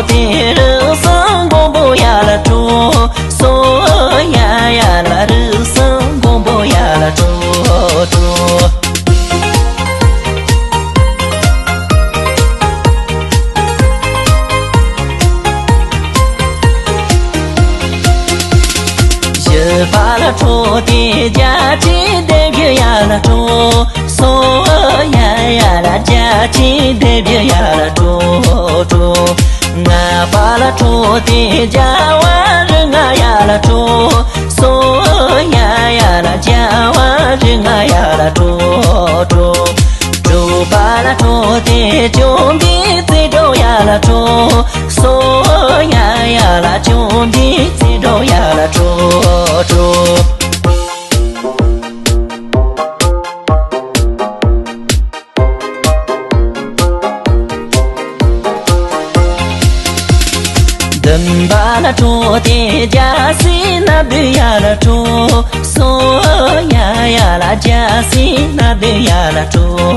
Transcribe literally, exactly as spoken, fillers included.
དེ་རུ་སང་མགོན་པོ་ཡ་ལ་ཁྲོ། སོ་ཡ་ཡ་ལ་རུ་སང་མགོན་པོ་ཡ་ལ་ཁྲོ་ཁྲོ། བཞི་པ་ལ་ཁྲོ་དེ་རྒྱ་ཆེ་དེ་བཞི་ཡ་ལ་ཁྲོ། སོ་ཡ་ཡ་ལ་རྒྱ་ཆེ་དེ་བཞི་ཡ་ལ་ཁྲོ་ཁྲོ། ལྔ་པ་ལ་ཁྲོ་དེ་རྒྱ་བ་རི་ལྔ་ཡ་ལ་ཁྲོ། སོ་ཡ་ཡ་ལ་རྒྱ་བ་རི་ལྔ་ཡ་ལ་ཁྲོ་ཁྲོ། དྲུག་པ་ལ་ཁྲོ་དེ་བཅོམ་ལྡན་རྩེ་སྒྲོམ་ཡ་ལ་ཁྲོ། སོ་ཡ་ཡ་ལ་བཅོམ་ལྡན་རྩེ་སྒྲོམ་ཡ་ལ་ཁྲོ་ཁྲོ། བདུན་པ་ལ་ཁྲོ་དེ་རྒྱལ་སྲས་སྣ་བདུན་ཡ་ལ་ཁྲོ། སོ་ཡ་ཡ་ལ་རྒྱལ་སྲས་སྣ་བདུན་ཡ་ལ་ཁྲོ་